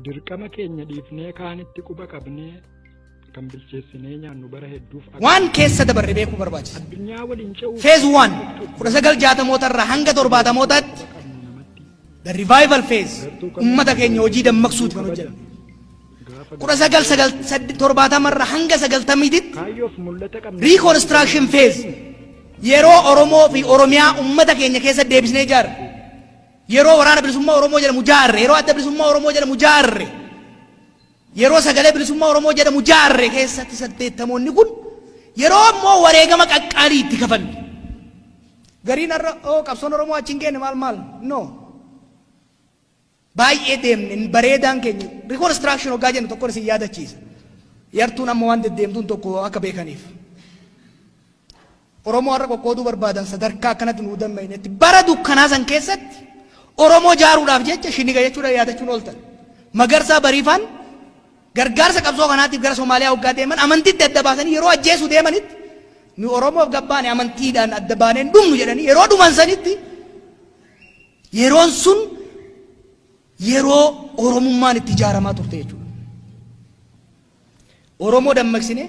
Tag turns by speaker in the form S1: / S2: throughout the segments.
S1: Dirqama keenya dhiifnee kaanitti quba qabnee kan bilcheessinee nyaannu bara hedduuf
S2: Waan keessa dabarre beekuu barbaachisa.
S1: Addunyaa waliin ce'uuf
S2: Phase 1, 1960moota irraa hanga 70mootaatti,
S1: qabnu namatti
S2: the revival phase, ummata keenya hojii dammaqsuuti kan hojjetame.
S1: Gaafa
S2: 1970 irraa hanga 90titti
S1: kaayyoof mul'ata qabnu
S2: reconstruction phase, yeroo Oromoo fi Oromiyaa ummata keenya keessa deebisnee ijaarre, yeroo Waraana Bilisummaa Oromoo jedhamu jaarre, yeroo Adda Bilisummaa Oromoo jedhamu jaarre, yeroo Sagalee Bilisummaa Oromoo jedhamu jaarre keessatti, 80moonni kun yeroo ammoo wareegama qaqqaalii itti kafalle. Gariin har'a oo qabsoon Oromoo achi hin geenne maal maal, no, baay'ee deemne. Bareedaan keenya reconstruction hoggaa jennu tokko isin yaadachiisa. Yartuun amma waan deddeemtuun tokko akka beekaniif. Oromoo har'a qoqqooduu barbaadan sadarkaa akkanatti nuu dammaynetti bara dukkanaa san keessatti Oromoo jaaruudhaaf jecha shiniga jechuudha yaadachuun ooltan. Magarsaa Bariifaan gargaarsa qabsoo kanaatiif gara Somaaliyaa hoggaa deeman amantiitti adda baasanii yeroo ajjeesuu deemanitti, nu Oromoof gabbaane, amantiidhaan adda baaneen dhumnu jedhanii yeroo dhuman sanitti, yeroon sun yeroo Oromummaan itti ijaaramaa turte jechuudha. Oromoo dammaqsine,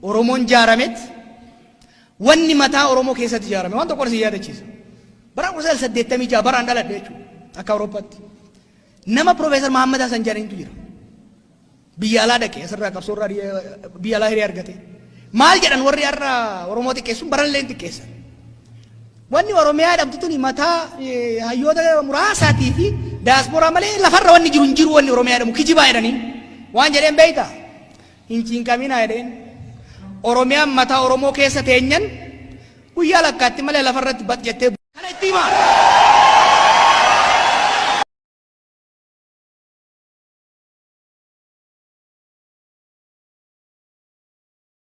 S2: Oromoon jaaramet, wanni mataa Oromoo keessatti ijaarame waan tokko isin yaadachiisa. Bara 1986 baraan dhaladhe jechuudha akka Awurooppaatti. Nama Profeesar Mahammad Hassan jedhanitu jira. Biyya alaa dhaqe, asirraa qabsoorraa biyya alaa hiree argate. Maal jedhan warri har'a Oromoo xiqqeessuun barallee hin xiqqeessan? Wanni Oromiyaa dhabdu tuni mataa hayyoota muraasaatii fi daasporaa malee lafarra wanni jiru hin jiru, wanni Oromiyaa jedhamu kijibaa jedhanii. Waan jedheen beeyta? Hin cinqaminaa jedheen. Oromiyaan mataa Oromoo keessa teenyan guyyaa lakkaatti malee lafarratti bat jettee kana itti himaa.